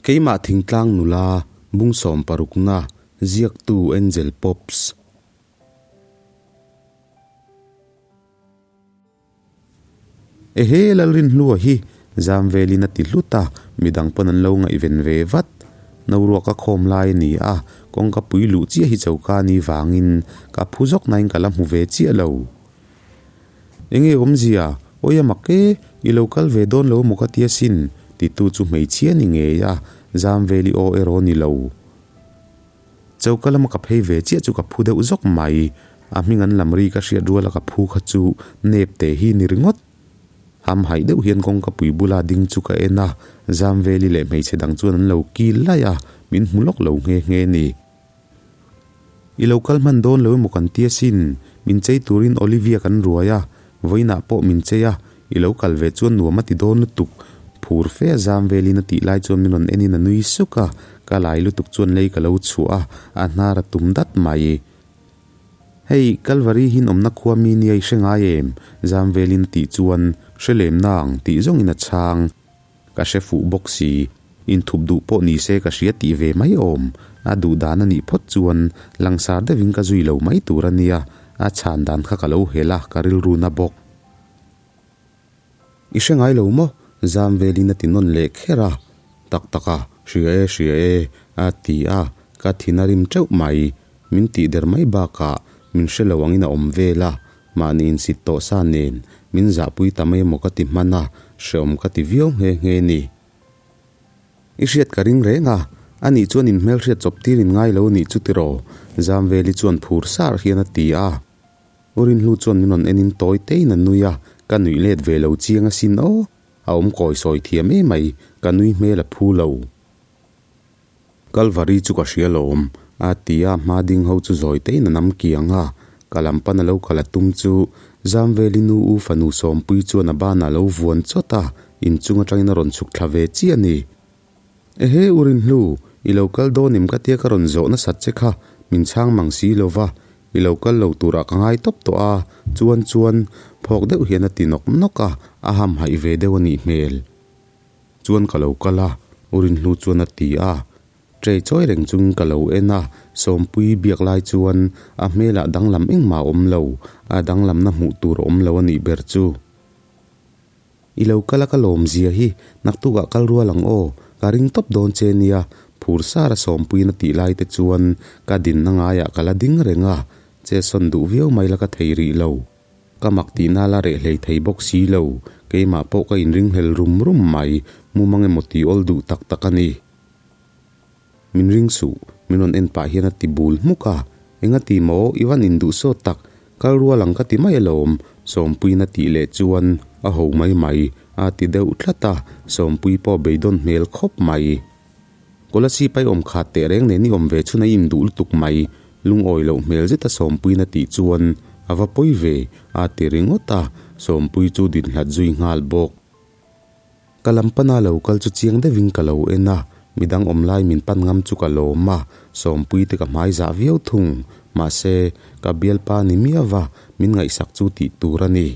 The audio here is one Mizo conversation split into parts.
Keimah thingtlang nula bungsawm parukna ziaktu Angel Pops. Ehe Lalrinhlua hi zam velin a ti hlut a, midang pawn an lo ngaihven ve vat. Noruak a khawm lai a ni a, kawngka pui luh chiah hi choka ni vangin ka phu zawk nain ka la hmu ve chiah lo. Enge awmzia, awi a mak e, i lo kal ve dawn lo maw ka ti asin, titu chu hmeichhia ni ngei a, zam veli aw erawh ni lo. Choka lama ka phei ve chiah chu ka phu deuh zawk mai. A hming an lam ri ka hriat ruala ka phu kha chu nep teh hi ni ringawt. Ham haih deuh hian kawngka pui bula ding chu ka en a, Zamveli leh hmeichhe dang chuan an lo kil laih a, min hmu lawk lo nghe nghe ni. I lo kal hman dawn lo emaw kan ti asin, min chei turin Olivia kan ruai a, vawiinah pawh min chei a, i lo kal ve chuan nuam a ti dawn lutuk. Phur fe a zam velin a tih lai chuan min rawn enin a nui suk a, ka lai lutuk chuan lei ka lo chhuah a, a hnar a tum dat mai. Hei, Kalvari hin awmna khua mi nia i hre ngai em? Zam velin a tih chuan, Hre lem nang, tih zawngin a chhang. Ka hre fuh bawk si, inthup duh pawh ni se ka hria tih ve mai awm. A duh dan a nih phawt chuan langsar deuhin ka zui lo mai tur a nia, a chhan dan kha ka lo hel a, ka rilru na bawk. I hre ngai lo maw? Zam velin a ti nawn leh kher a. Tak tak a, hria e, hria e, a ti a, ka thin a rim teuh mai. Min tih der mai bakah min hre lo angin a awm vel a, Mahni insit tawh sa nen min zahpui ta mai emaw ka ti hman a, hreawm ka ti viau nghe nghe ni. I hriat ka ring reng a, anih chuan in hmelhriat chawp tir in ngai lo anih chu tiraw? Zamveli chuan phur sar hian a ti a. U Rinhlu chuan min rawn enin tawi tein a nui a, ka nuih let ve lo chiang asin aw, a awm kawi sawi thiam emai, ka nui hmel a phu lo. Kalvari chu ka hria lawm, a ti a, hma ding ho chu zawi tein a nam kiang a, ka lam pan a lo kal a tum chu Zamveli nu u fanu Sawmpui chuan a banah a lo vuan chawt a, inchung atangin a rawn chhuk thla ve chiah a ni. Ehe u Rinhlu, i lo kal dawn em ka tia ka rawn zawh nasat che kha, min chhang mang si lo va, i lo kal lo turah ka ngai tawp tawh a, chuan chuan phawk deuh hian a ti nawk nawk a, a hamhaih ve deuh a nih hmel. Chuan ka lo kal a, U Rinhlu chuan a ti a. Tray chawi reng chungin ka lo en a, Sawmpuii biak lai chuan a hmelah danglam engmah a awm lo, a danglamna hmuh tur a awm lo a nih ber chu. I lo kal a ka lawm zia hi, naktukah kal rual ang aw, ka ring tawp dawn che nia, phur sar a Sawmpuiin a tih lai te chuan ka dinna ngaiah ka la ding reng a, che sawn duh viau mai la ka thei rih lo. Ka mak tihna la reh hlei thei bawk si lo, keimah pawh ka inringhlel rum rum mai, mumang emaw ti awl duh tak tak a ni. Min ring suh, min rawn en pah hian a ti bul hmuk a, Enga ti maw, i van induh sawt tak, kal rual ang ka ti mai alawm, Sawmpuiin a tih leh chuan a ho mai mai, a ti deuh tlat a, Sawmpui pawh beidawn hmel khawp mai. Kolasib ai awm khat teh reng nen i awm ve chhun a induh lutuk mai, lungawi loh hmel zet a Sawmpuiin a tih chuan a va pawi ve, a ti ringawt a, Sawmpui chu din hlat zui nghal bawk. Ka lam pana lo kal chu chiang deuhin ka lo en a, midang awm lai min pan ngam chu ka lawm a, Sawmpui te ka hmai zah viau thung, mahse, ka bialpa ni miau va, min ngaihsak chu tih tur a ni.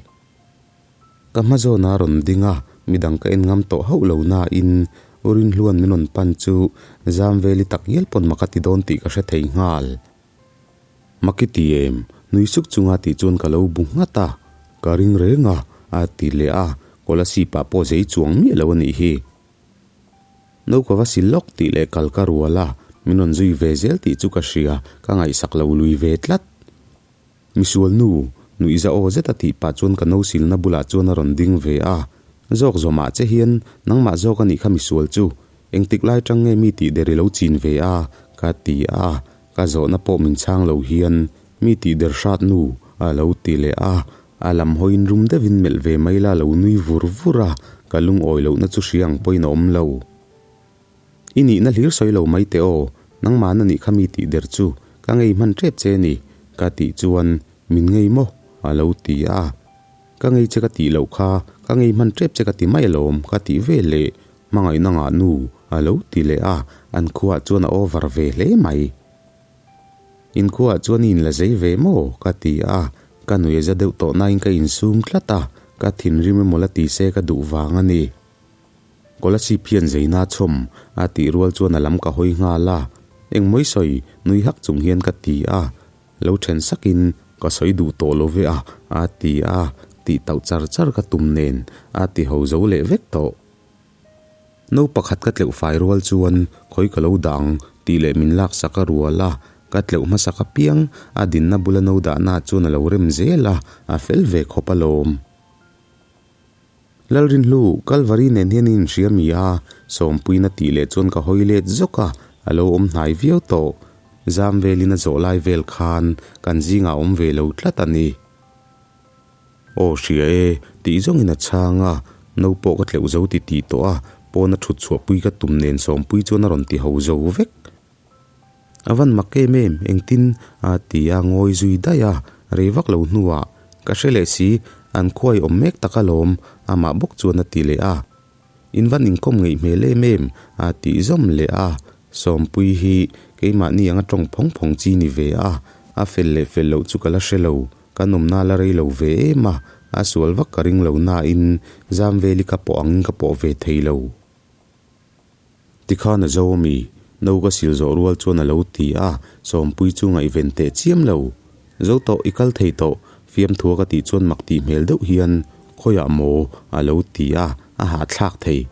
Ka hma zawn a rawn ding a, midang ka en ngam tawh hauh lo nain U Rinhluan min rawn pan chu zam veli tak ngial pawn mak a ti dawn tih ka hre thei nghal. Mak i ti em? Nui suk chunga tih chuan ka lo bu nghat a, ka ring reng a, a ti leh a, Kolasib ah pawh zei chuang miah lo a nih hi. No ka va sil lawk tih leh kal ka rual a, min rawn zui ve zel tih chu ka hria, ka ngaihsak lo lui ve tlat. Misual nu, nuihza aw zet a tih pah chuan ka no silna bulah chuan a rawn ding ve a. Zawk zawmah che hian nangmah zawk a nih kha misual chu, engtik lai tang nge mi tih der i lo chin ve a? ka ti a, ka zawhna pawh min chhang lo hian mi tih der hrat nu a lo ti leh a, a lam hawiin rum deuhin melh ve mai la lo nui vur vur a, ka lungawi lohna chu hria ang pawhin a awm lo. I nihna hlir sawi lo mai teh aw, nangmahna nih kha mi tih der chu ka ngei hman tep che ni, ka tih chuan min ngei maw? a lo ti a. Ka ngei che ka tih loh kha, ka ngei hman tep che ka ti mai alawm, ka tih ve leh hmangaihna ngah nu a lo ti leh a, an khuaah chuan a over ve hle mai. In khuaah chuan i inla zei ve maw? ka ti a, ka nuih a za deuh tawh nain ka insum tlat a, ka thinrim emaw la ti se ka duh vang a ni. Kolasib hian zeina chhawm a tih rual chuan a lam ka hawi nghal a, Engmawi sawi nui hak chung hian ka ti a, lo then sakin ka sawi duh tawh lo ve a a ti a, tih tauh char char ka tum nen a ti ho zo leh vek tawh. No pakhat ka tleuh fai rual chuan khawi ka lo dah ang tih leh min lak sak a rual a, ka tleuh hmasak apiang a dinna bula no dahna chuan a lo rem zel a, a fel ve khawp alawm. Lalrinhlu, Kalvari nen hian in inhria mi a? Sawmpuiin a tih leh chuan ka hawi let zawk a, a lo awm hnai viau tawh. Zam velin a zawh lai vel khan kan zingah a awm ve lo tlat a ni. Aw hria e, tih zawngin a chhang a, no pawh ka tleuh zo ti tih tawh a, pawn a thut chhuahpui ka tum nen Sawmpui chuan a rawn ti ho zo vek. A van mak em em, engtin a ti a ngawi zui daih a, rei vak lo hnuah ka hre leh si, an khuai awm mek tak alawm, amah bawk chuan a ti leh a. In van inkawm ngeih hmel em em, a tih zawm leh a, Sawmpuii hi keimahni anga tawng phawng phawng chi ni ve a, a fel leh fel loh chu ka la hre lo, kan awmna la rei lo ve em a, a sual vak ka ring lo nain zam veli ka pawh angin ka pawh ve thei lo. Tikhan a zo ami? No ka sil zawh rual chuan a lo ti a, Sawmpui chu ngaihven teh chiam lo. Zo tawh, i kal thei tawh, fiamthua ka tih chuan mak tih hmel deuh hian, Khawiah maw? a lo ti a, a hahthlak thei.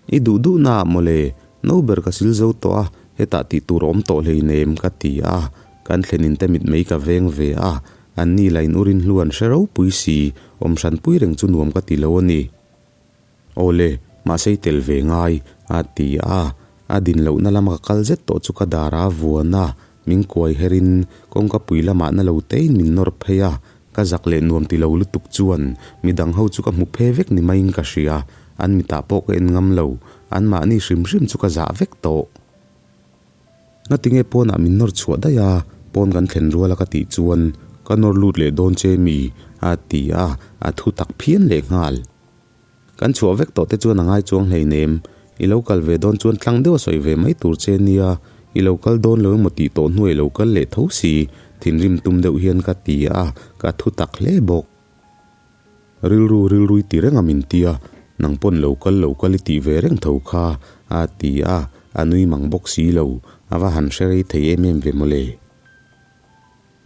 I duh duh naah mawle, no ber ka sil zo tawh a, hetah tih tur a awm tawh hleinem ka ti a, kan thlenin te mitmei ka veng ve a, anni la in urin hlu an hre ropui si, awm hranpui reng chu nuam ka ti lo a ni. Awle, mahse i tel ve ngai, a ti a. A din lohna lama ka kal zet tawh chu ka dar a vuan a, min kuai herin kawngka pui lamah na lo tein min nawr phei a. Ka zak leh nuam ti lo lutuk chuan midang ho chu ka hmu phe vek ni maiin ka hria, an mitah pawh ka en ngam lo, anmahni hrim hrim chu ka zah vek tawh. Ngatinge pawnah min nawr chhuah daih a, pawn kan thlen rual a ka tih chuan ka nawr lut leh dawn che mi? a ti a, a thu tak phian leh nghal. Kan chhuah vek tawh te chuan a ngai chuang hleinem, i lo kal ve dawn chuan tlang deuh a sawi ve mai tur che nia, i lo kal dawn lo emaw tih tawh hnuai lo kal leh tho si, thinrim tum deuh hian ka ti a, ka thu tak hle bawk. Rilru rilrui ti reng a min ti a, nang pawn lo kal lo kal i tih ve reng tho kha, a ti a, a nui mang bawk si lo, a va han hre rei thei em em ve mawle.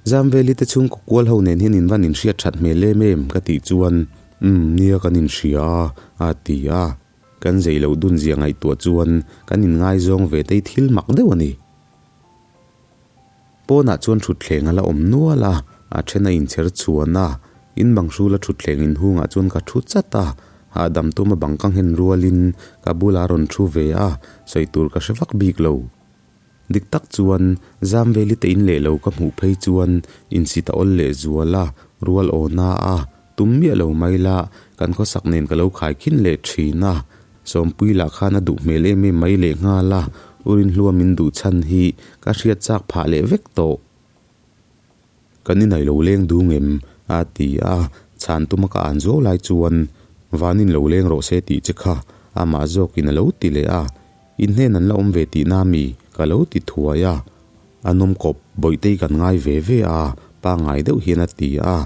Zamveli te chhungkaw kual ho nen hian in van inhriat that hmel em em ka tih chuan umm nia kan inhria a a ti a, kan zei loh dun zia ngaihtuah chuan kan inngaizawng ve tei thil mak deuh a ni. Pawnah chuan thutthleng a la awm nual a, a then a inchher chhuan a, in bang hrula thutthleng inhungah chuan ka thu chat a, hahdam tuma bang ka nghen rualin ka bulah a rawn thu ve a, sawi tur ka hre vak bik lo. Dik tak chuan Zamveli te in leh lo ka hmuh phei chuan insit a awl leh zual a, rual aw na a, tum miah lo mai la, kan khawsak nen ka lo khaikhin leh thin a. Sawmpui lah khan a duh hmel em em mai leh nghal a, U Rinhlua min duh chhan hi ka hriat chak phah leh vek tawh. Kan inai lo leng dung em? a ti a, chhan tuma ka an zuau lai chuan Vanin lo leng rawh se tih che kha amah zawkin a lo ti leh a, in hnen an la awm ve tihna mi? ka lo ti thuai a, a nawm kawp Bawihtei kan ngai ve ve a, pangngai deuh hian a ti a,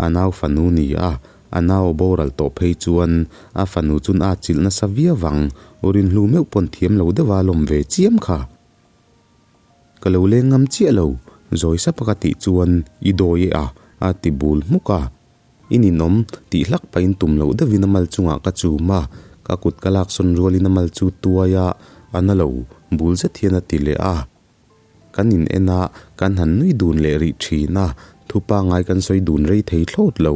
a nau fanu ni a, a nau a boral tawh phei chuan a fanu chun a chilh nasa viau vang, u Rinhlu meuh pawn thiam lo deuha lawm ve chiam kha. Ka lo leng ngam chiah lo, zawi sapa ka tih chuan i dawi e a, a ti bul hmuk a. I ninawm tih hlak pahin tum loh deuhin a mal chungah ka chum a, ka kut ka lak sawn rualin a mal chu tuai a, a na lo bul zet hian a ti leh a. Kan in en a, kan han nui dun leh rih thin a, thu pangngai kan sawi dun rei thei thlawt lo.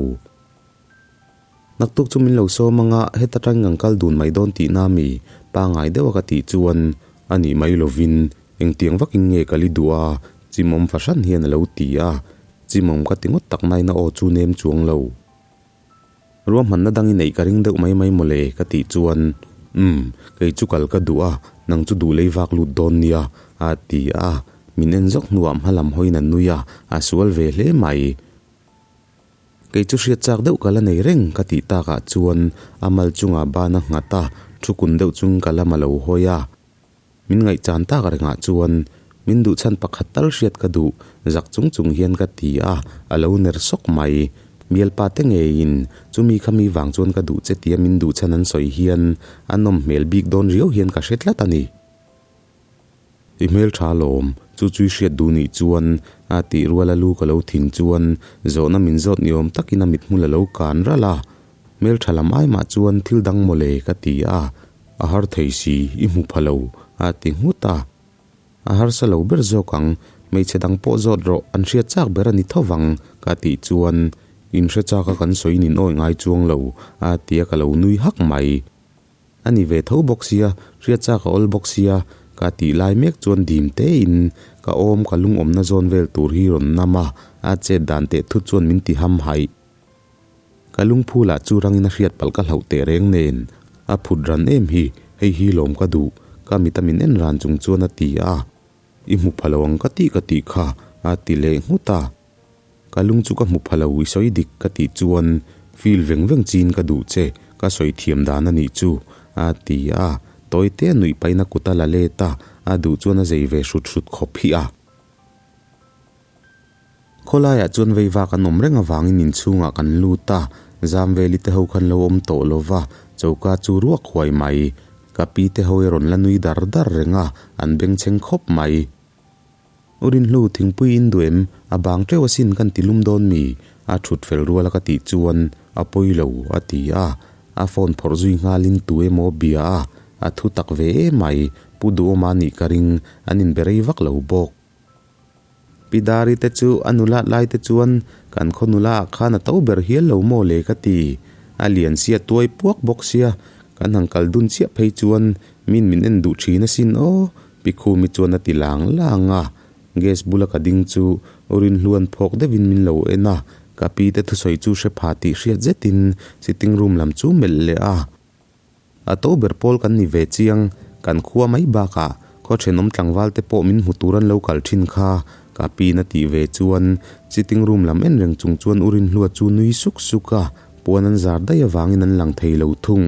Naktuk chu min lo sawm anga heta tangin kan kal dun mai dawn tihna mi pangngai deuha ka tih chuan a nih mai lovin engtiang vakin nge ka li duh a, chimawm fahran hian a lo ti a, chimawm ka ti ngawt tak nain a aw chu nem chuang lo. Ruahmanna dang i neih ka ring deuh mai mai mawle ka tih chuan umm kei chu kal ka duh a, nang chu duh lei vak lut dawn nia a ti a, min en zawk hnuah hmalam hawiin a nui a, a sual ve hle mai. Kei chu hriat chak deuh ka la nei reng ka tih takah chuan a mal chungah ban a nghat a, thu kun deuh chung ka lam a lo hawi a. Min ngaihchan tak rengah chuan min duh chhan pakhat tal hriat ka duh, zak chung chung hian ka ti a, a lo ner sawk mai. Bialpa te ngeiin chumi khami vang chuan ka duh che tia min duh chhan an sawi hian a nawm hmel bik dawn riau hian ka hre tlat a ni. I hmeltha alawm, chu chu i hriat duh nih chuan a tih rual a lu ka lo thin chuan zawhna min zawt ni awm takin a mithmul a lo kan ralh a. Hmeltha lam ai mah chuan thil dang mawle ka ti a, a har thei si, i hmu pha lo a ti nghut a. A harsa lo ber zawk ang, hmeichhe dang pawh zawt rawh, an hriat chak ber a ni tho vang, ka tih chuan in hre chak a kan sawi nin awi ngai chuang lo, a ti a ka lo nui hak mai. A ni ve tho bawk sia, hriat chak a awl bawk sia, ka tih lai mek chuan dim tein ka awm ka lungawmna zawn vel tur hi rawn nam a, a chet dan teh thut chuan min ti ham haih. Ka lungphu lah chu rangin a hriat palh ka hlauh teh reng nen, a phut ran em hi, hei hi lawm ka duh, ka mita min en ran chung chuan a ti a. I hmu pha lo ang ka tih ka tih kha, a ti leh nghut a. Ka lung chu ka hmu pha lo, i sawi dik ka tih chuan feel veng veng chin ka duh che, ka sawi thiam dan a nih chu, a ti a. Tawi te a nuih pahin a kut a la let a, a duh chuan a zei ve hrut hrut khawp hi a. Khawlaiah chuan veiva kan awm reng avangin inchhungah kan lut a, Zamveli te ho khan lo awm tawh lo va, choka chu ruak huai mai. Ka pi te ho erawn la nui dar dar reng a, an bengchheng khawp mai. U Rinhlu, thingpui in duh em? A bang teuh asin kan ti lum dawn mi? A thut fel rual a ka tih chuan, A pawi lo, a ti a. A phone phawrh zui nghalin tu emaw bia a, a thu tak ve emai. Pu Duhawma nih ka ring, an inbe rei vak lo bawk. Pi Dari te chu a nulat lai te chuan kan khaw nula ah khan a to ber hial lo maw le ka ti. A lian sia tuai puak bawk sia, kan han kal dun chiah phei chuan min min en duh thin asin aw, Pi Khumi chuan a ti lang lang a. Gas bula ka ding chu U Rinhluan phawk deuhin min lo en a, ka pi te thusawi chu hre pha tih hriat zetin sitting room lam chu melh leh a. A to ber pawl kan ni ve chiang, kan khua mai bakah khaw thenawm tlangval te pawh min hmu tur an lo kal thin kha, ka pin a tih ve chuan sitting room lam en reng chung chuan U Rinhlua chu nui suk suk a, puan an zar daih avangin an lang thei lo thung.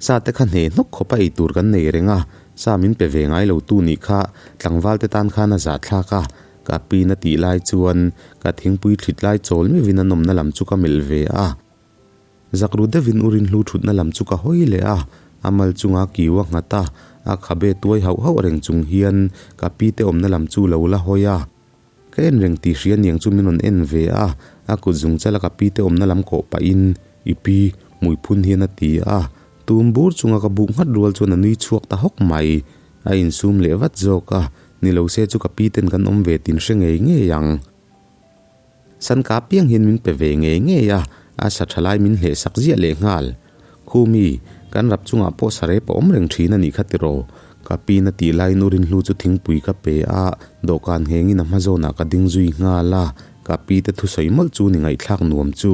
Sa te kha hne hnawk khawp a ei tur kan nei reng a, sa min pe ve ngai lo tu nih kha tlangval te tan khan a zahthlak a, ka pin a tih lai chuan ka thingpui thlit lai chawl meuhin a nawmna lam chu ka melh ve a. Zak ru deuhin U Rinhlu thutna lam chu ka hawi leh a, a mal chunga kiu a nghat a, a khabe tuai hauh hauh reng chung hian ka pi te awmna lam chu lo la hawi a. Ka en reng tih hria niang chu min rawn en ve a, a kut zung chala ka pi te awmna lam kawh pahin i pi hmui phun hian a ti a, tum bur chunga ka buk nghat rual chuan a nui chhuak ta hawk mai. A insum leh vat zawk a, ni lo se chu ka pi ten kan awm ve tin hre ngei ngei ang. Sanka piang hian min pe ve ngei ngei a, a sa tha lai min hleh sak ziah leh nghal. Khumi, kan rap chungah pawh sarep a awm reng thin a nih kha tiraw? Ka pin a tih laiin U Rinhlu chu thingpui ka pe a, dawhkan nghengin a hma zawnah ka ding zui nghal a, ka pi te thusawi mawlh chu ni ngaihthlak nuam chu.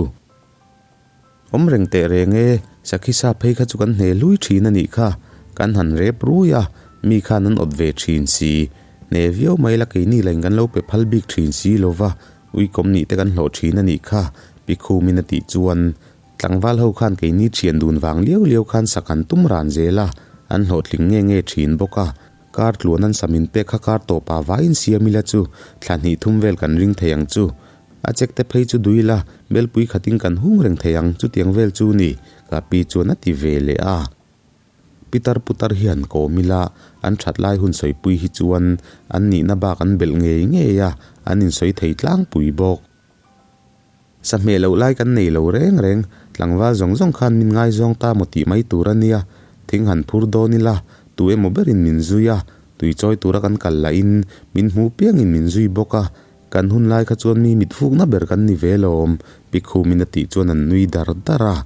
Awm reng teh reng e, sakhi sa phei kha chu kan hne hlui thin a nih kha, kan han rep rui a, mi khan an awt ve thin si. Hne viau mai la keini lain kan lo pe phal bik thin si lo va, uikawm nih te kan hlawh thin a nih kha, Pi Khumin a tih chuan tlangval ho khan keini thian dun vang liau liau khan sak an tum ran zel a, an hlawhtling nge nge thin bawk a, kar tluan an sam inpek kha kar tawpah vaiin siam ila chu thla hnih thum vel kan ring thei ang chu. A chek te phei chu dui la, belpui khatin kan hung reng thei ang, chutiang vel chu ni, ka pi chuan a ti ve leh a. Pitar putar hi han kawm ila, an that lai hun sawipui hi chuan an nihna bak an belh ngei ngei a, an insawi thei tlangpui bawk. Sa hmeh loh lai kan nei lo reng reng, tlangval zawng zawng khan min ngaizawng ta maw tih mai tur a nia, thing han phur dawn ila, tu emaw berin min zui a, tui chawi tura kan kal lahin min hmu piangin min zui bawk a, Kan hun lai kha chuan mi mit fukna ber kan ni ve lawm, Pi Khumin a tih chuan an nui dar dar a.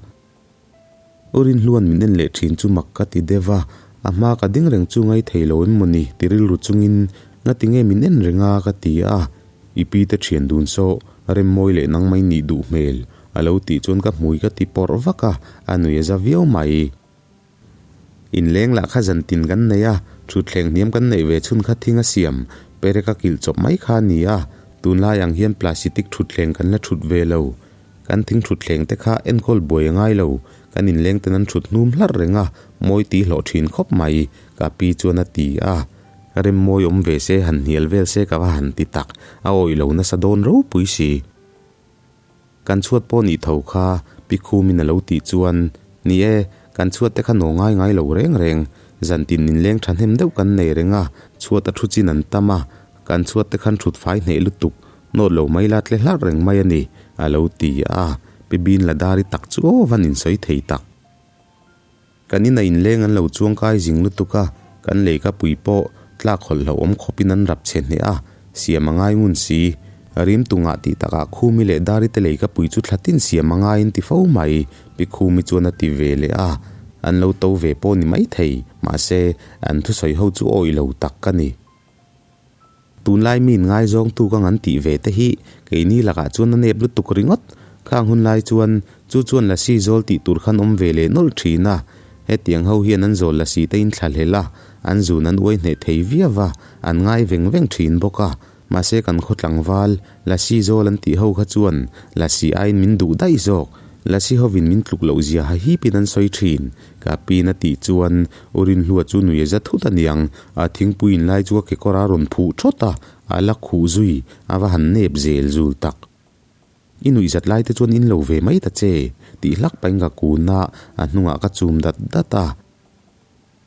U Rinhluan min en leh thin chu mak ka ti deuh a, a hma ka ding reng chu ngai thei lo em mawni ti rilru chungin ngati nge min en reng a ka ti a, i pi te thian dun saw Remmawi leh nang mai nih duh hmel a lo tih chuan ka hmui ka ti pawrh vak a, a nui a za viau mai. Inleng lah kha zan tin kan nei a, thutthleng hniam kan neih ve chhun kha thing a siam, perek a kilh chawp mai kha a ni a, tunlai ang hian plastic thutthleng kan la thut ve lo. Kan thing thutthleng te kha enkawl buai a ngai lo, kan inleng ten an thut hnum hlarh reng a, mawi tih hlawh thin khawp mai, ka pi chuan a ti a. Rem mawi awm ve se, han hnial vel se ka va han ti tak, a awih lo nasa dawn ropui si. Kan chhuat pawh nih tho kha Pi Khumin a lo tih chuan, Ni e, kan chhuat te kha naw ngai ngai lo reng reng. Zantin inleng thahnem deuh kan nei reng a, chhuat a thu chin an tam a, kan chhuat te khan thut fai hneh lutuk, nawt lo mai la tle hlarh reng mai a ni, a lo ti a. Pi Bin la dar i tak chu aw van insawi thei tak. Kan ina inleng an lo chuang kai zing lutuk a, kan leika pui pawh tlak hawlh hlauh awm khawpin an rap chhe hneh a, siam a ngai ngun si. Rim tungah tih takah Khumi leh Dari te leika pui chu thla tin siam a ngaiin ti fo mai, Pi Khumi chuan a ti ve leh a, an lo to ve pawh ni maithei, mahse, an thusawi ho chu awih lo tak ka ni. Tunlai mi inngaizawngtu ka ngan tih ve te hi keini lakah chuan a nep lutuk ringawt. Khang hun lai chuan chu chuan lasi zawl tih tur khan awm ve leh nawlh thin a. Hetiang ho hian an zawl lasi te in thlahlel a, an zun an uai hneh thei viau va, an ngai veng veng thin bawk a. Mahse kan khaw tlangval, lasi zawl an tih ho kha chuan lasi aiin min duh daih zawk. Lasi hovin min tluk loh zia hahipin an sawi thin. Ka pin a tih chuan U Rinhlua chu nui a za thut a niang, a thingpui in lai chu a kekawr a rawn phuh thawt a, a la khuh zui, a va han nep zel zul tak. I nuih zat lai te chuan in lo ve mai ta che, tih hlak pahin ka kun a, a hnungah ka chum dat dat a.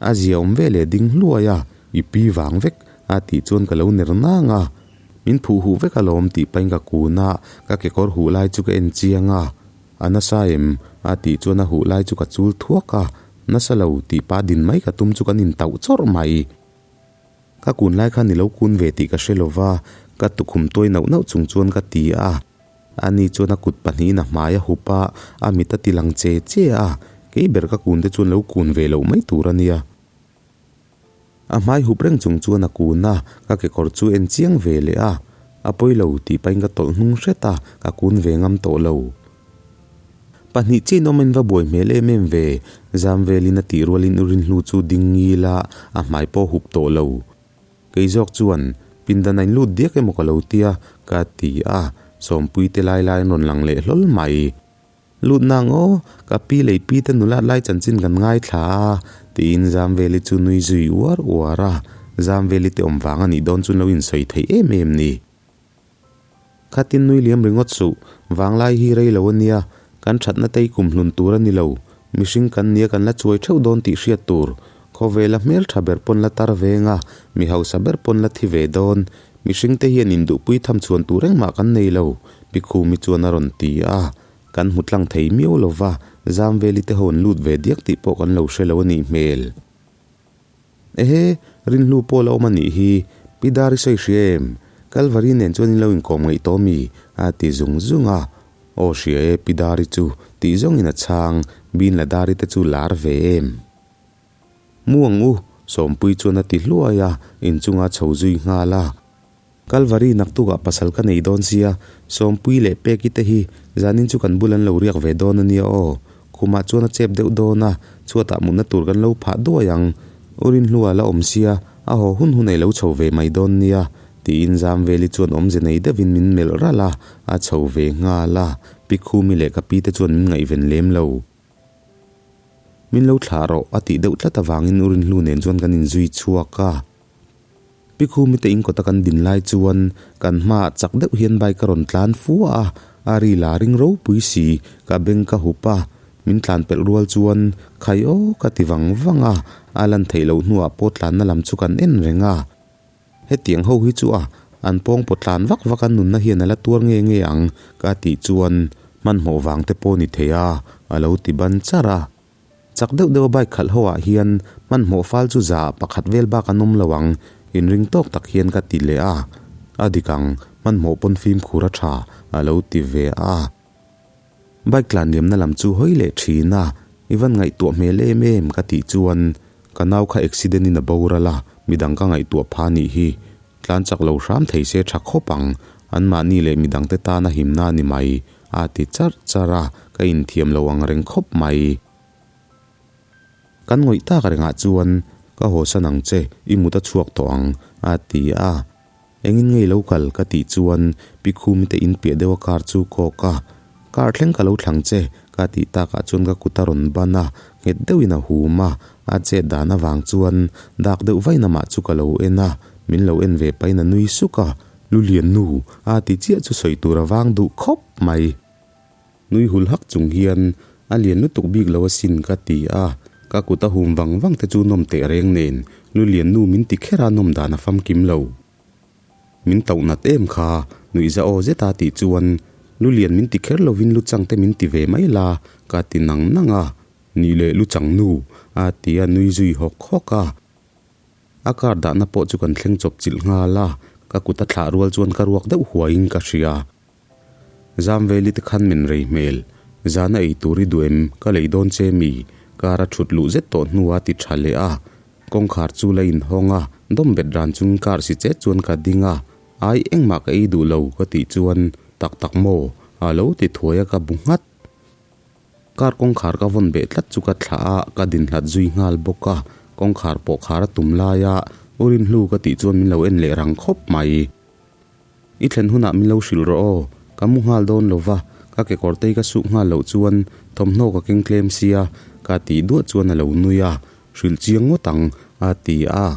A zia awm ve leh ding hluai a, i pi vang vek, a tih chuan ka lo ner nang a. Min phuh huh vek alawm tih pahin ka kun a, ka kekawr huh lai chu ka en chiang a. A nasa em? A tih chuan a huh lai chu ka chul thuak a, nasa lo tih pa din mai ka tum chu kan intauh chawrh mai. Ka kun lai khan i lo kun ve tih ka hre lo va, ka tukhum tuai nauh nauh chung chuan ka ti a. Ani chuan a kut pahnihin a hmai a hup a, a mit a ti lang che che a, kei ber ka kun te chuan lo kun ve loh mai tur a nia. A hmai hup reng chung chuan a kun a, ka kekawr chu en chiang ve leh a, a pawi lo tih pahin ka tawlh hnung hret a, ka kun ve ngam tawh lo. Pahnih chiah in awm in va buai hmel em em ve, zam velin a tih rualin u Rinhlu chu ding ngil a, a hmai pawh hup tawh lo. Kei zawk chuan, pindan a in lut diak emaw ka lo tia, ka ti a, Sawmpui te lai lai an rawn lang leh hlawl mai. Lut nang aw, ka pi lei pi te nulat lai chanchin kan ngaithla a, tiin Zamveli chu nui zui uar uar a, Zamveli te awm vang a nih dawn chu lo insawi theih em em ni. Khatin nui liam ringawt suh, vanglai hi rei lo a nia, kan thatna te i kum hlun tur a ni lo, mihring kan nia kan la chuai theuh dawn tih hriat tur, khawvela hmel tha ber pawn la tar veng a, mi hausa ber pawn la thi ve dawn, mihring te hian induhpui tham chhuan tur engmah kan nei lo, Pi Khumi chuan a rawn ti a, kan hmu tlang thei miau lo va, Zamveli te ho an lut ve diak tih pawh kan lo hre lo a nih hmel. Ehe, Rinhlu pawh la awm a nih hi, Pi Dar i sawi hria em? Kalvari nen chuan in lo inkawm ngaih tawh mi? a ti zung zung a. Aw hria e, Pi Dari chu tih zawngin a chhang, Bin la Dari te chu lar ve em? Mu ang u, Sawmpui chuan a ti hluai a, inchunga chho zui nghal a. Kalvari naktukah pasal ka nei dawn sia, Sawmpui leh Peki te hi zanin chu kan bul an lo riak ve dawn a nia aw. Khumah chuan a chep deuh dawn a, chhuatah mutna tur kan lo phah duai ang. U Rinhlua la awm sia, a haw hun hun ei lo chho ve mai dawn nia, tiin Zamveli chuan awmze nei deuhin min melh ralh a, a chho ve nghal a. Pi Khumi leh ka pi te chuan min ngaihven lem lo. Min lo thlah rawh a tih deuh tlat avangin U Rinhlu nen chuan kan inzui chhuak a. Pi Khumi te inkawta kan din lai chuan kan hmaah chak deuh hian bike a rawn tlan fua a, a ri la ring ropui si, ka beng ka hup a, min tlan pelh rual chuan khai aw ka ti vang vang a, a lan theih loh hnuah pawh tlanna lam chu kan en reng a. Hetiang ho hi chu a, an pawng pawt tlan vak vak a nunna hian a la tuar nge nge ang ka tih chuan hmanhmawh vang te pawh ni thei a, a lo ti ban char a. Chak deuh deuh a bike khalh ho ah hian hmanhmawh fal chu za pakhat vel bak an awm lo ang, inring tawk tak hian ka ti leh a. A dik ang, hmanhmawh pawn fimkhur a tha, a lo ti ve a. Bike tlan liamna lam chu hawi leh thin a, i van ngaihtuah hmel em em ka tih chuan ka nau kha accident in a boral a, midang ka ngaihtuah pha nih hi. Tlan chak lo hram thei se tha khawp ang, anmahni leh midangte tana himna a ni mai, a ti charh charh a, ka inthiam lo ang reng khawp mai. Kan ngawih tak rengah chuan, Ka haw san ang che, i mut a chhuak tawh ang, a ti a. Engin ngei lo kal ka tih chuan Pi Khumi te in piah deuh a car chu kawk a, Car thleng ka lo thlang che, ka tih takah chuan ka kut a rawn ban a, nghet deuhin a hum a, a chet dan avang chuan dak deuh vain amah chu ka lo en a, min lo en ve pahin a nui suk a, Lulian nu, a ti chiah chu sawi tur a vang duh khawp mai. Nui hul hak chung hian a lian lutuk bik lo asin ka ti a, ka kut a hum vang vang te chu nawm teh reng nen lu lian nu min ti kher a nawm dan a famkim lo. Min tauh nat em kha, nuihza aw zeta tih chuan lu lian min ti kher lovin lu chang te min ti ve mai la ka ti nang nang a, nih leh lu chang nu a ti a nui zui hawk hawk a. A car dahna pawh chu kan thleng chawp chilh nghal a, ka kut a thlah rual chuan ka ruak deuh huaiin ka hria. Zamveli te khan min rei hmel, zana ei tur i duh em, ka lei dawn che mi? Car a thut luh zet tawh hnuah a ti tha leh a, kawngkhar chu la inhawng a, dawm bet ran chungin car si chet chuan ka ding a, ai engmah ka ei duh lo ka tih chuan tak tak maw? A lo ti thuai a ka bu nghat. Car kawngkhar ka vawn beh tlat chu ka thlah a, ka din hlat zui nghal bawk a, kawngkhar pawh khar a tum lai a, U Rinhlu ka tih chuan min lo en leh rang khawp mai. I thlen hunah min lo hrilh rawh aw, ka mu nghal dawn lo va, ka kekawr tei ka suh nghal loh chuan thawmhnaw ka keng tlem sia, ka tih duah chuan a lo nui a, hrilh chiang ngawt ang a ti a.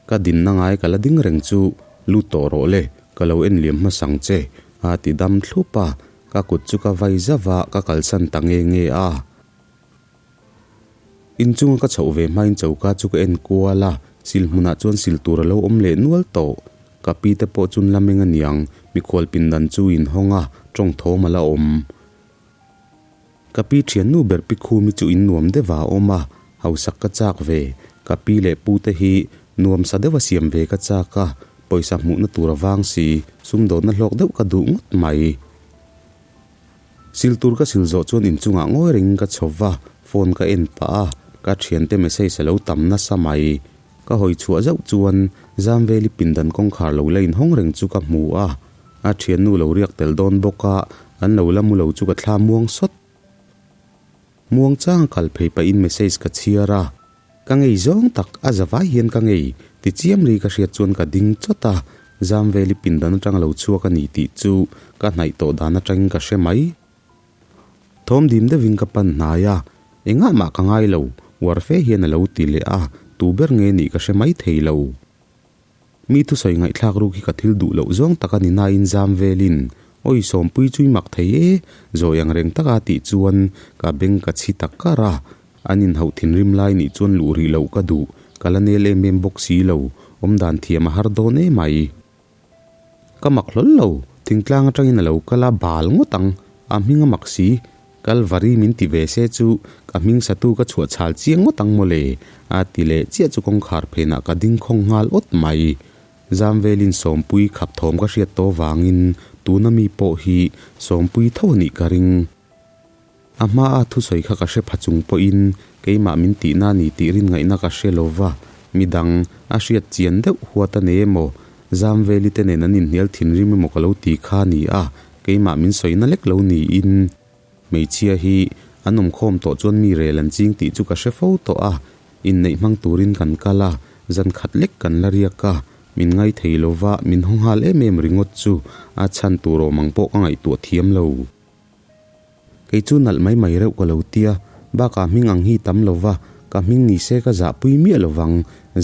Ka dinna ngai ka la ding reng chu lut tawh rawh le, ka lo en liam hmasang che, a ti dam thlup a, ka kut chu ka vai zauh a, ka kalsan ta nge nge a. Inchunga ka chhoh ve hmain choka chu ka en kual a, sil hmunah chuan sil tur a lo awm leh nual tawh. Ka pi te pawh chun la meng aniang, mikhual pindan chu inhawng a, tawng thawm a la awm. Ka pi thiannu ber pi Khumi chu in nuam deuh a awm a, hausak ka chak ve. Ka pi leh pu te hi nuam sa deuh a siam ve ka chak a, pawisa hmuhna tur a vang si, sumdawnna hlawk deuh ka duh ngawt mai. Sil tur ka sil zawh chuan inchungah ngawi rengin ka chho va, phone ka en pah a, ka thiante message a lo tam nasa mai. Ka hawi chhuah zauh chuan Zamveli pindan kawngkhar lo la inhawng reng chu ka hmu a, a thiannu lo riak tel dawn bawk a, an lo la mu lo chu ka thla muang sawt. Muang chang a kal phei pahin message ka chhiar a, ka ngei zawng tak a za vai hian ka ngei ti chiam ri ka hriat chuan ka ding chawt a, Zamveli pindan atang a lo chhuak a ni tih chu ka hnaih tawh dan atangin ka hre mai. Thawm dim deuhin ka pan hnai a, engah mah ka ngai lo, uar fe hian a lo ti leh a, tu ber nge nih ka hre mai thei lo. Mi thusawi ngaihthlak ruk hi ka thil duh loh zawng tak a ni nain zam velin, Awi Sawmpui chu i mak thei e, zawi ang reng taka tih chuan ka beng ka chhi ta kar a, an inhauh thinrim lai nih chuan luh rih loh ka duh, ka la nel em em bawk si lo, awmdan thiam a har dawn emai. Ka mak hlawl lo, thingtlang atangin a lo kal a, bal ngawt ang, a hming a mak si, Kalvari min ti ve se chu ka hming satu ka chhuah chhal chiang ngawt ang mawle, a ti leh chiah chu kawngkhar phenah ka ding khawng nghal awt mai. Zamvelin Sawmpui khap thawm ka hriat tawh vangin tuna mi pawh hi Sawmpui tho a nih ka ring. A hmaa thusawi kha ka hre pha chung pawhin keimah min tihna a ni tih rin ngaihna ka hre lo va, midang a hriat chian deuh huat a nei emaw, Zamveli te nen an inhnial thinrim emaw ka lo ti kha a ni a, keimah min sawina lek lo niin. Hmeichhia hi an awmkhawm tawh chuan mi rel an ching tih chu ka hre fo tawh a, inneih hmang turin kan kal a, zan khat lek kan la riak a, min ngai thei lo va, min haw nghal em em ringawt chu a chhan tur awm ang pawh ka ngaihtuah thiam lo. Kei chu nalh mai mai reuh ka lo tia, bakah hming ang hi tam lo va, ka hming ni se ka zahpui miah lo vang,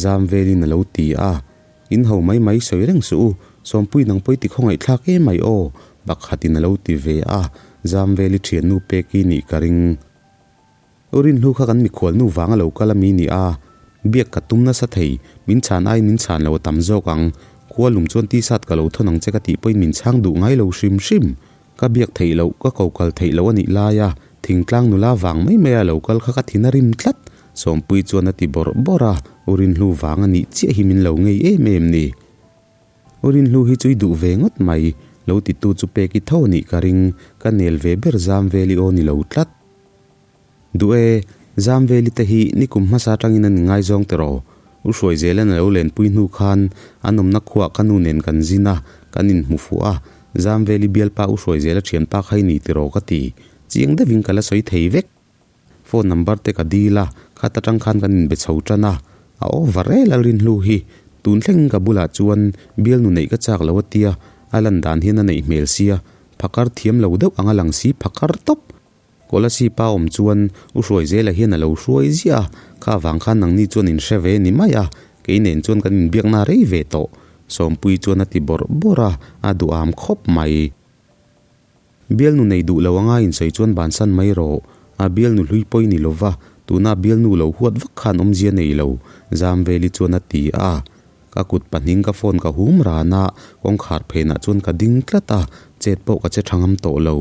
zam velin a lo ti a. In ho mai mai sawi reng suh u, Sawmpui nang pawi ti khawngaihthlak em mai aw, pakhatin a lo ti ve a, zam veli thiannu pek i nih ka ring. U Rinhlu kha kan mikhual nu vang a lo kal a mi ni a, biak ka tum nasa thei, min chhan aiin min chhan lo a tam zawk ang, khua lum chuan t-shirt ka lo thawn ang che ka tih pawhin min chhang duh ngai lo hrim hrim. Ka biak theih loh, ka ko kal theih loh a nih lai a, thingtlang nula vang mai mai a lo kal kha ka thin a rim tlat, Sawmpui chuan a ti bawrh bawrh a, U Rinhlu vang a nih chiah hi min lo ngei em em ni. U Rinhlu hi chu i duh ve ngawt mai, lo titu chu pek i tho a nih ka ring, ka nel ve ber zam vel i aw ni lo tlat. Duh e, Zamveli te hi nikum hmasa atangin an inngaizawng tiraw? U Hruaizelan a lo lenpui hnu khan an awmna khuah ka nu nen kan zin a, kan inhmu fuh a, Zamveli bialpa U Hruaizela thianpa kha i ni tiraw ka ti. Chiang deuhin ka la sawi thei vek. Phone number te ka dil a, khat atang khan kan inbe chho tan a, a over e Lalrinhlu hi. Tun thlengin ka bulah chuan bialnu neih ka chak lo a tia, a lan dan hian a neih hmel sia, phakar thiam lo deuh ang a lang si phakar tawp. Kolasib pa awm chuan U Hruaizela hian a lo hruai ziah a, kha avang khan nangni chuan in hre ve ni mai a, kei nen chuan kan inbiakna rei ve tawh. Sawmpui chuan a ti bawrh bawrh a, a duham khawp mai. Bialnu nei duh lo anga insawi chuan bansan mai rawh. A bialnu hlui pawi ni lova, tuna bialnu lo huat vak khan awmzia nei lo, Zamveli chuan a ti a. Ka kut pahning ka phone ka hum ran a, kawngkhar phenah chuan ka ding tlat a, chet pawh ka che tha ngam tawh lo.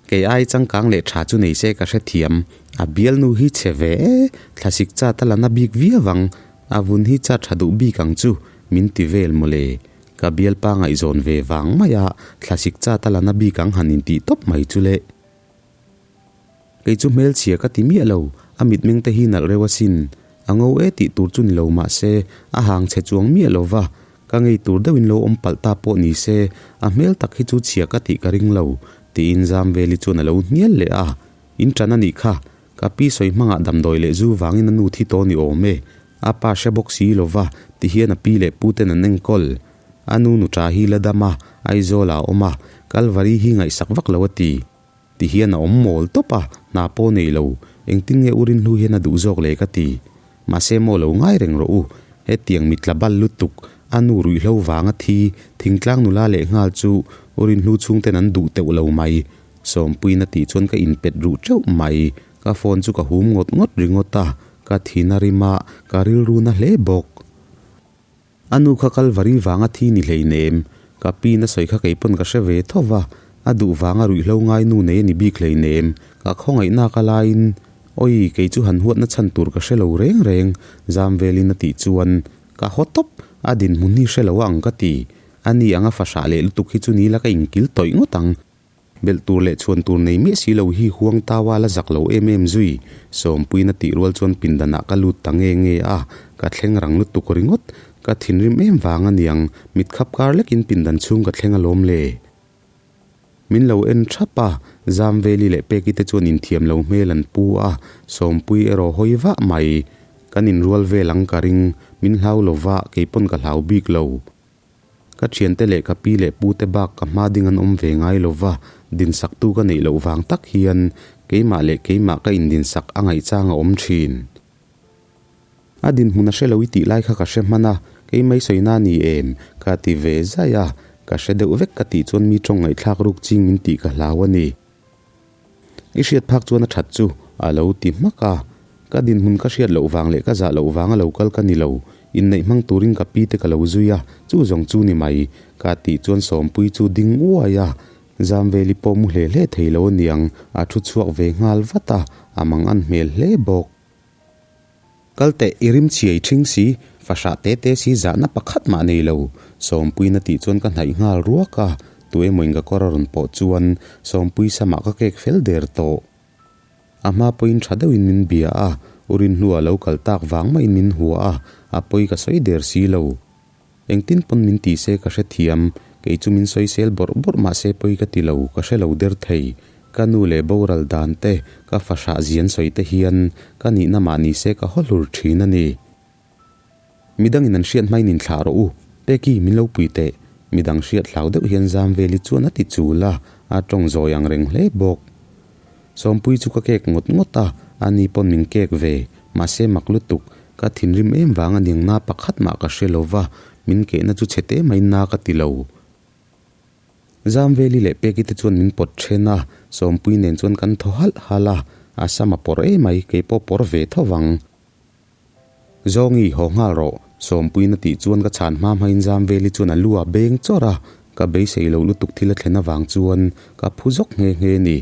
Kei ai changkang leh tha chu nei se ka hrethiam, a bialnu hi chhe ve e, thlasik chat a la na bik viau ang, a vun hi chat tha duh bik ang chu, min ti vel mawle. Ka bialpa ngaihzawn ve vang mai a, thlasik chat a la na bik ang han intih tawp mai chu le. Kei chu hmelchhia ka ti miah lo, a mitmeng te hi nalh reuh asin. A ngo e tih tur chu ni lo mah se, a hang chhe chuang miah lo va, ka ngei tur deuhin lo awm palh ta pawh ni se, a hmel tak hi chu chhia ka tih ka ring lo, tiin Zamveli chuan a lo hnial leh a. In ṭan a nih kha, ka pi sawi hmangah damdawi leh zu vangin a nu thi tawh ni awm e, a pa hre bawk si lo va, tihian a pi leh pu ten an enkawl. A nu nuṭa hi la dam a, Aizawlah a awm a, Kalvari hi ngaihsak vak lo a ti. Ti hian a awm mawl tawp a, hna pawh nei lo. Engtin nge u Rinhlu hian a duh zawk le ka ti. Mahse maw lo ngai reng rawh u. Hetiang mitla bal lutuk, a nu ruihhlo vanga thi, thingtlang nula leh nghal chu u Rinhlu chhungten an duh teuh lo mai. Sawmpuiin a tih chuan ka inpet ruh teuh mai. Ka phone chu ka hum ngawt ngawt ringawt a, ka thin a rim a, ka rilru na hle bawk. A nu kha Kalvari vanga thi ni hleinem, ka pi na sawi kha kei pawn ka hre ve tho va, a duh vanga ruihhlo ngai nu nei a ni bik hleinem, ka khawngaihna ka laiin, Awi, kei chu han huatna chhan tur ka hre lo reng reng, zam velin a tih chuan, ka haw tawp, a dinhmun hi hre lo a ang ka ti, a ni anga fahrah leh lutuk hi chu ni la ka inkil tawih ngawt ang. Belh tur leh chhuan tur nei miah si lo hi huang taua la zak lo em em zui. Sawmpuiin a tih rual chuan pindanah ka lut ta nge nge a, ka thleng rang lutuk ringawt. Ka thinrim em vang a niang, mit khap kar lekin pindan chhung ka thleng alawm le. Min lo en thap a, Zamveli leh Peki te chuan inthiam lo hmel an pu a, Sawmpui erawh hawi vah mai. Kan inrual vel ang ka ring, min hlau lo va, keipawn ka hlau bik lo. Ka thiante leh ka pi leh pute bak ka hma ding an awm ve ngai lo va, dinsaktu ka neih loh vang tak hian keimah leh keimah ka indinsak a ngaihchang a awm thin. A dinhmun a hre lo i tih lai kha ka hre hman a, keimah i sawina a ni em? Ka ti ve zai a, ka hre deuh vek ka tih chuan mi tawng ngaihthlak ruk ching min tih ka hlau a ni. I hriat phak chuan a that chu a lo ti hmak a. Ka dinhmun ka hriat loh vang leh ka zah loh vanga lo kal ka ni lo. Inneih hmang turin ka pi te ka lo zui a, chu zawng chu ni mai. Ka tih chuan Sawmpuii chu ding uai a. Zamveli pawh mu hle hle thei lo aniang, a thu chhuak ve nghal vat a, a mang an hmel hle bawk. Kal teh, i rim chhiai ṭhing si, fahrah te te si zahna pakhat mah nei lo. Sawmpuiin a tih chuan ka hnaih nghal ruak a, tu emawin ka kawr a rawn pawh chuan Sawmpui samah ka kek fel der tawh. A hma pawhin ṭha deuhin min bia a, u Rinhlua lo kal tak vang maiin min hua a, a pawi ka sawi der si lo. Engtin pawn min ti se ka hrethiam, kei chu min sawisel bawrh bawrh mah se pawi ka ti lo, ka hre lo der thei. Ka nu leh boral dan te, ka fahrah zian sawi te hian ka nihna mah ni se ka haw hlur thin a ni. Midangin an hriat hmain inthlah rawh u, Peki min lo pui teh, midang hriat hlau deuh hian zam veli chuan a ti chul a, a tawng zawi ang reng hle bawk. Sawmpui chu ka kek ngawt ngawt a, ani pawn min kek ve, mahse mak lutuk, ka thinrim em vang a niang na pakhat mah ka hre lo va, min kehna chu chhe te mai na ka ti lo. Zamveli leh Peki te chuan min pawt then a, Sawmpui nen chuan kan thaw halh halh a, a sam a pawr emai, keipawh pawr ve tho vang. Zawngi, haw nghal rawh, Sawmpuiin a tih chuan ka chhan hma hmain Zamveli chuan a lu a beng chawrh a, ka beisei loh lutuk thil a thlen avang chuan ka phu zawk nghe nghe a ni.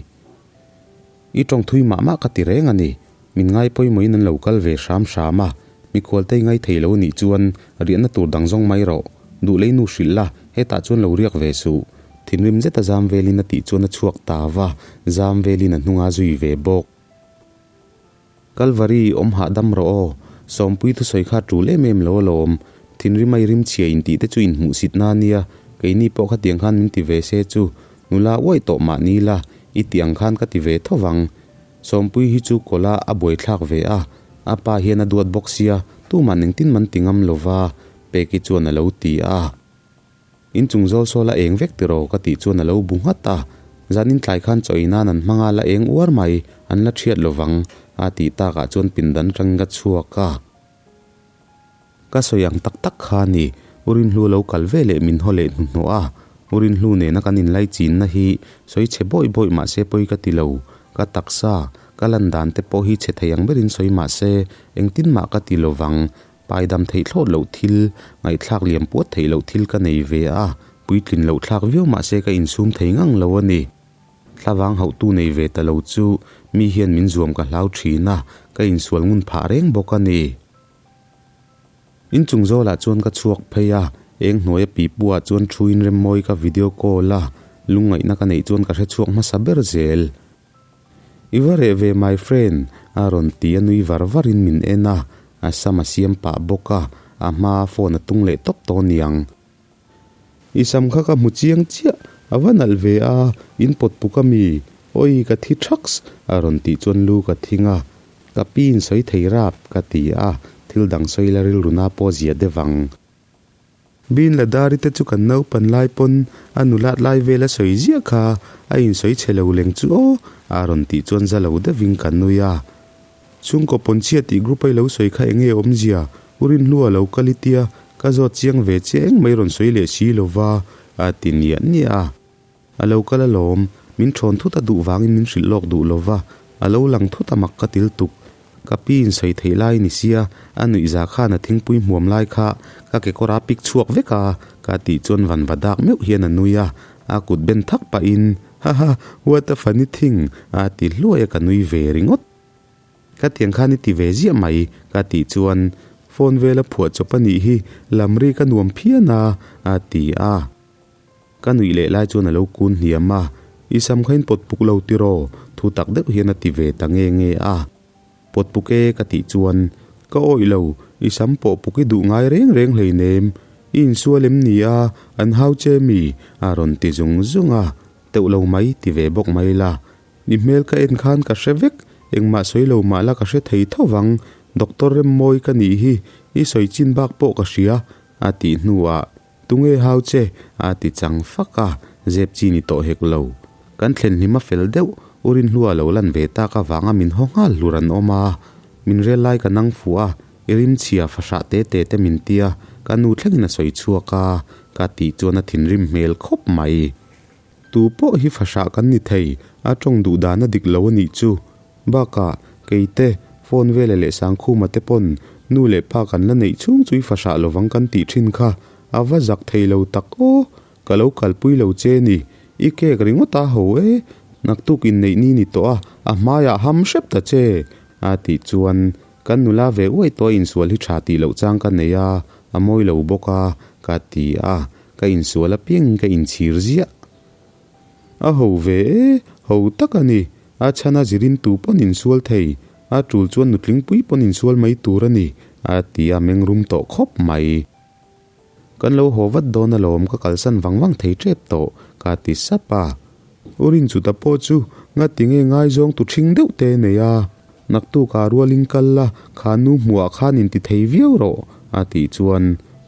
I tawng thui mah mah ka ti reng a ni. Min ngai pawimawhin an lo kal ve hram hram a, mikhual te i ngai thei lo anih chuan riahna tur dang zawng mai rawh. Duh lei nu hrilh la, hetah chuan lo riak ve suh. Thinrim zeta Zamvelin a tih chuan a chhuak ta va, Zamvelin a hnunga zui ve bawk. Kalvari, awm hahdam rawh aw. Sawmpui thusawi kha tul em em lo alawm. Thinrim a i rim chhia intih te chu inhmuhsit na ania, keini pawh khatiang khan min ti ve se chu. Nula uaih tawh mah ni la, i tih ang khan ka ti ve tho vang. Sawmpui hi chu kawla a buaithlak ve a, a pa hian a duat bawk sia, tuman engtin man ti ngam lova, Peki chuan a lo ti a. In chung zawl sawl a eng vek tiraw ka tih chuan a lo bu nghat a, zanin tlai khan chaw ei nan an hmang a la eng uar mai, an la thiat lovang a tih takah chuan pindan atangin ka chhuak a. Ka sawi ang tak tak kha a ni, U Rinhlu lo kal ve leh min haw leh hnuhnawh a. U Rinhlu nena kan inlaichinna hi sawi chhe bawih bawih mah se pawi ka ti lo. Ka taksa, ka lan dan te pawh hi chhe thei ang berin sawi mah se engtin mah ka ti lo vang. Paidam theih thlawt loh thil, ngaihthlak liam puat theih loh thil ka nei ve a, puitlin loh thlak viau mah se ka insum thei ngang lo a ni. Thlavang hauhtu nei ve ta lo chu mi hian min zuam ka hlau thin a, ka insual ngun phah reng bawk a ni. Inchung zawlah chuan ka chhuak phei a, eng hnuaia pipu ah chuan thuin Remmawi ka video call a, lungngaihna ka neih chuan ka hre chhuak hmasa ber zel. I va reh ve my friend, a rawn ti a nui var varin min en a, a sam a siam pah bawk a, a hmaa phone a tung leh tawp tawh niang. I sam kha ka hmu chiang chiah, a va nalh ve a, in pawt puk a mi? Awi ka thi thaks, a rawn tih chuan lu ka thing a, ka pi in sawi thei rap, ka ti a, thil dang sawi la rilru na pawh zia deuh ang. Bin Ladari te chu kan naupan lai pawn a nulat lai vel a sawi ziah kha, a insawi chhe lo leng chu aw, a rawn tih chuan za lo deuhin ka nui a. Chhungkaw pawnchhia tih group a i lo sawi kha enge awmzia? U Rinhlua lo kal i tia, ka zawt chiang ve che eng mai rawn sawi leh si lova, a ti niah niah a. A lo kal alawm, min thawn thut a duh vangin min hrilh lawk duh lova, a lo lang thut a mak ka til tuk. Ka pi in sawi theih lai ni sia, a nuihza khan a thingpui hmuam lai kha ka kekawr a pik chhuak vek a, ka tih chuan van va dak meuh hian a nui a, a kut ben thak pahin, Haha, what a funny thing, a ti hluai a ka nui ve ringawt. Ka tiang khan i ti ve ziah mai, ka tih chuan phone vela phuah chawp a nih hi, lam ri ka nuam phian a, a ti a. Ka nuih leh lai chuan a lo kun hniam a, I sam kha in pawt puk lo tiraw? Thu tak deuh hian a ti ve ta nge nge a. Pawt puk e ka tih chuan, Ka awih lo, i sam pawh puk i duh ngai reng reng hleinem. I insual em ni a, an hau che mi? A rawn ti zung zung a, Teuh lo mai ti ve bawk mai la. I hmel ka en khan ka hre vek, engmah sawi lo mah la ka hre thei tho vang, Doctor Remmawi ka nih hi, i sawi chin bak pawh ka hria, a tih hnuah Tunge hau che? a ti chang fak a, zep chi ni tawh hek lo. Kan thlen hlim a fel deuh, U Rinhlua lo lan ve tak avanga min haw nghal hlur an awm a. Min rel lai ka nang fuh a, i rimchhia fahrah te te te min tia, ka nu thlengin a sawi chhuak a, ka tih chuan a thinrim hmel khawp mai. Tu pawh hi fahrah kan ni thei, a tawng duh dan a dik lo a nih chu. Bakah, keite, phone vela leh Sangkhuma te pawn nu leh pa kan la neih chhung chu i fahrah lovang kan tih thin kha, a va zak thei lo tak aw, ka lo kalpui lo che ni, i cake ringawt a ho e, naktuk inneih ni ni tawh a, a hmaiah ham hrep ta che, a tih chuan kan nula ve uai tawh a insual hi tha tih loh chang ka nei a, a mawi lo bawk a, ka ti a, ka insual apiangin ka inchhir ziah. A ho ve e, ho tak a ni. A chhan a zirin tu pawn insual thei, a tul chuan nutlingpui pawn insual mai tur a ni, a ti a mengrum tawh khawp mai. Kan lo haw vat dawn alawm ka kalsan vang vang thei tep tawh, ka ti sap a. U Rinchuta pawh chu ngati nge ngaizawng tu ṭhing deuh te nei a, naktukah rualin kal la, kha nu hmuhah khan inti thei viau rawh, a tih chuan,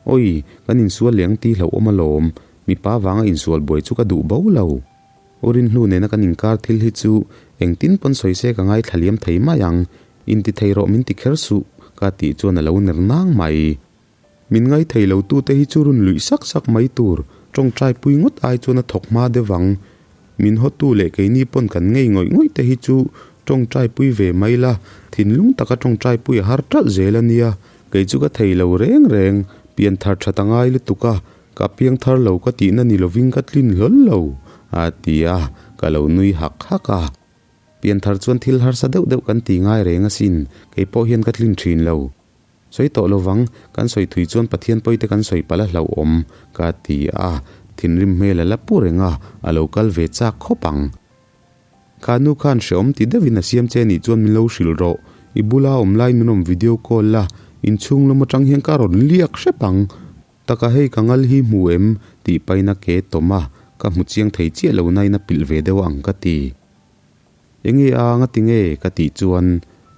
Awi, kan insual leh ang tih hlauhawm alawm, Mipa vanga insual buai chu ka duh bo lo. U Rinhlu nena kan inkar thil hi chu engtin pawn sawi se ka ngaithla liam thei mai ang. Inti thei rawh min ti kher suh, ka tih chuan a lo ner nang mai. Min ngai thei lo tute hi chu run luih sak sak mai tur, tawngtai pui ngawt ai chuan a thawk hma deuh ang. Min hawtu leh keini pawn kan ngei ngawih ngawih te hi chu tawngtai pui ve mai la, thinlung taka tawngtai pui a har ṭalh zel a nia. Kei chu ka thei lo reng reng, pian thar ṭhat a ngai lutuk a, Ka piang thar lo ka tihna ni lovin ka tlin hlawl lo, a ti a, ka lo nui hak hak a. Pian thar chuan thil harsa deuh deuh kan ti ngai reng asin, kei pawh hian ka tlin thin lo. Sawi tawh lovang, kan sawi thui chuan Pathian pawite kan sawi palh a hlauhawm, ka ti a, thinrim hmel a la pu reng a, a lo kal ve chak khawp ang. Kha nu khan hreawm ti deuhin a siam che nih chuan min lo hrilh rawh. I bula awm lai min rawn video call la, inchhung lam atang hian ka rawn liak hrep ang. Taka hei ka ngal hi hmu em? tih pain a ke tawm a, ka hmu chiang thei chiah lo nain a pilh ve deuh ang ka ti. Enge a nga ti nge? ka tih chuan,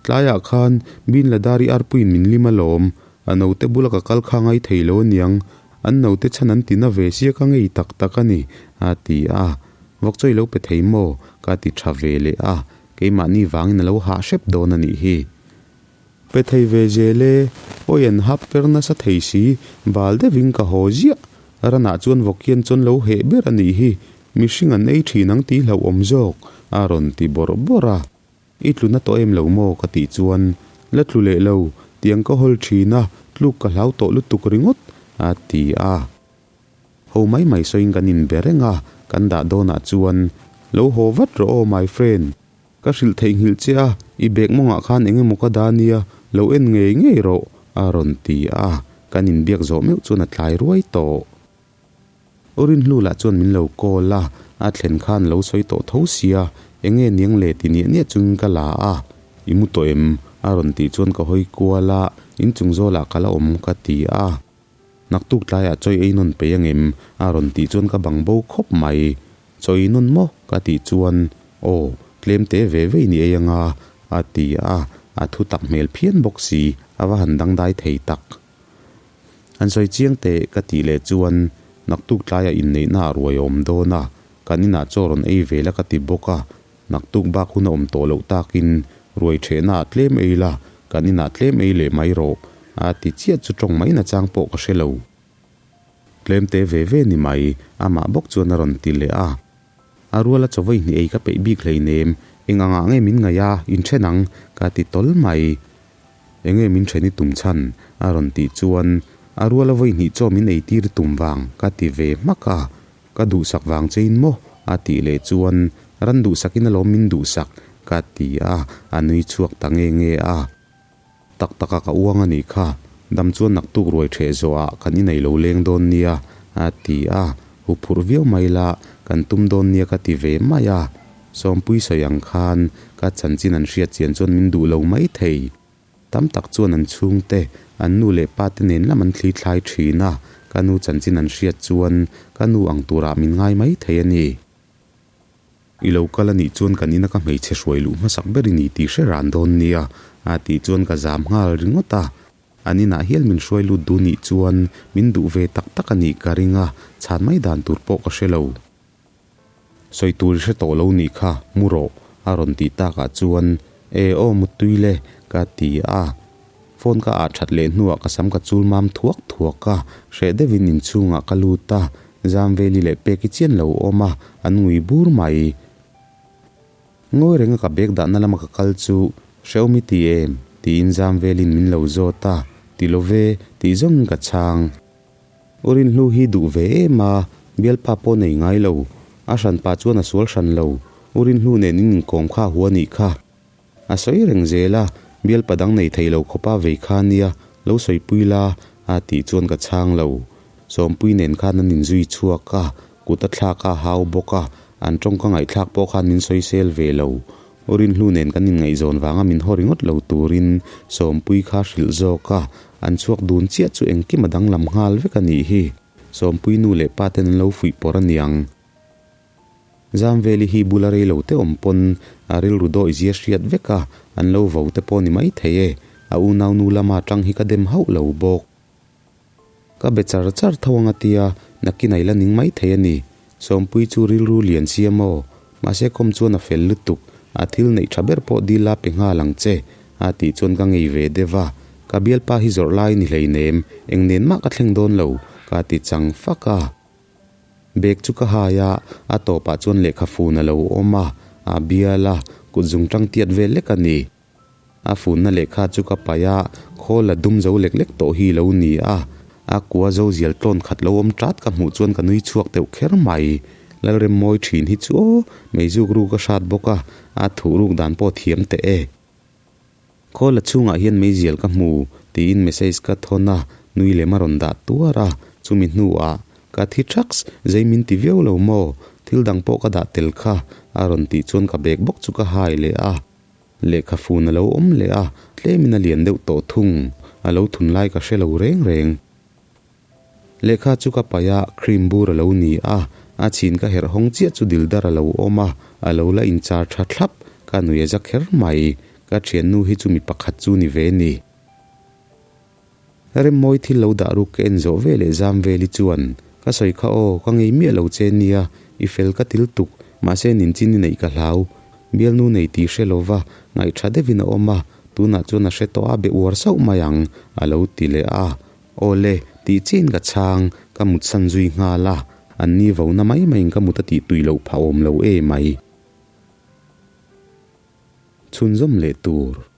Tlaiah khan Bin Ladari arpuiin min lim alawm, a naute bula ka kal kha ngai thei lo aniang, an naute chhan an ti na ve sia ka ngei tak tak a ni, a ti a. Vawkchawi lo pe thei maw? ka ti tha ve leh a, keimahni vangin a lo hah hrep dawn a nih hi. Pe thei ve zel e, awi an hap per nasa thei si, bal deuhin ka haw ziah. Ranah chuan vawk hian chuan lo heh ber a nih hi, mihring an ei thin ang tih hlauhawm zawk, a rawn ti bawrh bawrh a. I tlu na tawh em lo maw? ka tih chuan, La tlu leh lo, tiang ka hawl thin a, tluk ka hlau tawh lutuk ringawt, a ti a. Ho mai mai sawiin kan inbe reng a, kan dah dawnah chuan, Lo haw vat rawh aw my friend, ka hrilh theihnghilh che a, i bag mawngah khan eng emaw ka dah nia, lo en ngei ngei rawh, a rawn ti a, kan inbiak zawh meuh chuan a tlai ruai tawh. U Rinhlu lah chuan min lo call a, a thlen khan lo sawi tawh tho sia, eng nge niang le ti niah niah chungin ka la a, I mu tawh em? a rawn tih chuan ka hawi kual a, inchung zawlah ka la awm ka ti a. Naktuk tlaiah chawi ei nawn peih angem? a rawn tih chuan ka bang bo khawp mai. Chawi ei nawn maw? ka tih chuan, Aw, tlem te ve ve i ni ei anga, a ti a, a thu tak hmel phian bawk si, a va han dangdai thei tak. An sawi chiang teh ka tih leh chuan, Naktuk tlaiah inneihna a ruai awm dawn a, kan inah chaw rawn ei ve la ka ti bawk a, Naktuk bak hun a awm tawh loh takin ruai ṭhehna ah tlem ei la, kan inah tlem ei leh mai rawh, a ti chiah chu ṭawng mai nachang pawh ka hre lo. Tlem te ve ve ni mai, amah bawk chuan a rawn ti leh a. A ruala chawei hnih ei ka peih bik hleinem, eng angah nge min ngaih a, inṭhen ang, ka ti tawl mai. Enge min ṭhen i tum chhan? a rawn tih chuan, A ruala vawi hnih chaw min ei tir tum vang, ka ti ve hmak a. Ka duhsak vang che in maw? a tih leh chuan, Ran duhsakin alawm min duhsak, ka ti a, a nui chhuak ta nge nge a. Tak taka ka uang a nih kha, dam chuan naktuk ruai ṭheh zawhah kan inei lo leng dawn nia, a ti a. Huphurh viau mai la, kan tum dawn nia ka ti ve mai a. Sawmpui sawi ang khan ka chanchin an hriat chian chuan min duh lo mai thei. Tam tak chuan an chhungte, an nu leh pa te nen lam an thli thlai thin a, ka nu chanchin an hriat chuan ka nu ang turah min ngai mai thei a ni. I lo kal a nih chuan kan ina ka hmeichhe hruai luh hmasak ber i ni tih hre ran dawn nia, a tih chuan ka zam nghal ringawt a. An inah hial min hruai lut duh nih chuan min duh ve tak tak a nih ka ring a, chhan mai dan tur pawh ka hre lo. Sawi tur i hre tawh lo nih kha, mu rawh, a rawn tih takah chuan, E aw muttui le, ka ti a. Phone ka ah that leh hnuah ka sam ka chul mam thuak thuak a, hreh deuhin inchhungah ka lut a, Zamveli leh Peki chian lo awm a, an ngui bur mai. Ngawi renga ka bag dahna lama ka kal chu, Hrehawm i ti em? tiin Zamvelin min lo zawt a, Ti lo ve, tih zawngin ka chhang. U Rinhlu hi duh ve em a, bialpa pawh nei ngai lo. A hranpa chuan a sual hran lo. U Rinhlu nen in inkawm kha hu a nih kha. A sawi reng zel a, bialpa dang nei thei lo khawpa vei kha nia, lo sawipui la, a tih chuan ka chhang lo. Sawmpui nen khan an inzui chhuak a, kut a thlak a hau bawk a, an tawng ka ngaihthlak pawh khan min sawisel ve lo. U Rinhlu nen kan inngaihzawn vanga min haw ringawt lo turin Sawmpui kha hrilh zawk a, an chhuak dun chiah chu engkim a danglam nghal vek a nih hi. Sawmpui nu leh pa ten an lo fuih pawr a niang. Zamveli hi bula rei lo te awm pawn a rilru dawi zia hriat vek a, an lo vo te pawh ni mai thei e. A unau nu lama tang hi ka dem hauh lo bawk. Ka be char char tho ang a tia, nakin a ila ning mai thei a ni. Sawmpui chu rilru lian sia maw? Mahse kawm chuan a fel lutuk, a thil neih tha ber pawh dil la pe nghal ang che, a tih chuan ka ngei ve deuh a. Ka bialpa hi zawrh lai ni hleinem, eng nen mah ka thleng dawn lo, ka ti chang fak a. Bag chu ka hai a, a tawpah chuan lehkha fun a lo awm a, a bial a, kut zungtang tiat vel lek a ni. A funna lehkha chu ka paih a, khawl a dum zo lek lek tawh hi lo ni a. A kua zo zial tlawn khat lo awm tat ka hmuh chuan ka nui chhuak deuh kher mai. Lalrem mawi thin hi chu aw, meizuk ruk a hrat bawk a, a thuh ruk dan pawh thiam teh e. Khawl a chhungah hian meizial ka hmu, tiin message ka thawn a, nui lem a rawn dah tuar a, chumi hnuah Ka thi thaks, zei min ti viau lo maw, thil dang pawh ka dah tel kha, a rawn tih chuan ka bag bawk chu ka hai leh a. Lehkha fun a lo awm leh a, tlemin a lian deuh tawh thung, a lo thun lai ka hre lo reng reng. Lehkha chu ka paih a, cream bur a lo ni a, a chhin ka herh hawng chiah chu dildar a lo awm a, a lo la inchar tha thlap, ka nui a za kher mai, ka thiannu hi chu mi pakhat chu ni ve ni. Remmawi thil lo dah ruk ka en zawh ve leh zam veli chuan, Ka sawi kha aw, ka ngei miah lo che nia, i fel ka til tuk, mahse ninchin i neih ka hlau. Bialnu nei tih hre lo va, ngaihtha deuhin a awm a, tunah chuan a hre tawh a, be uar sauh mai ang, a lo ti leh a. Aw le, tih chiin ka chhang, Ka mutsan zui nghal a, an ni vo na mai maiin ka mut a tih tui loh phah awm lo e mai. Chhunzawm leh tur.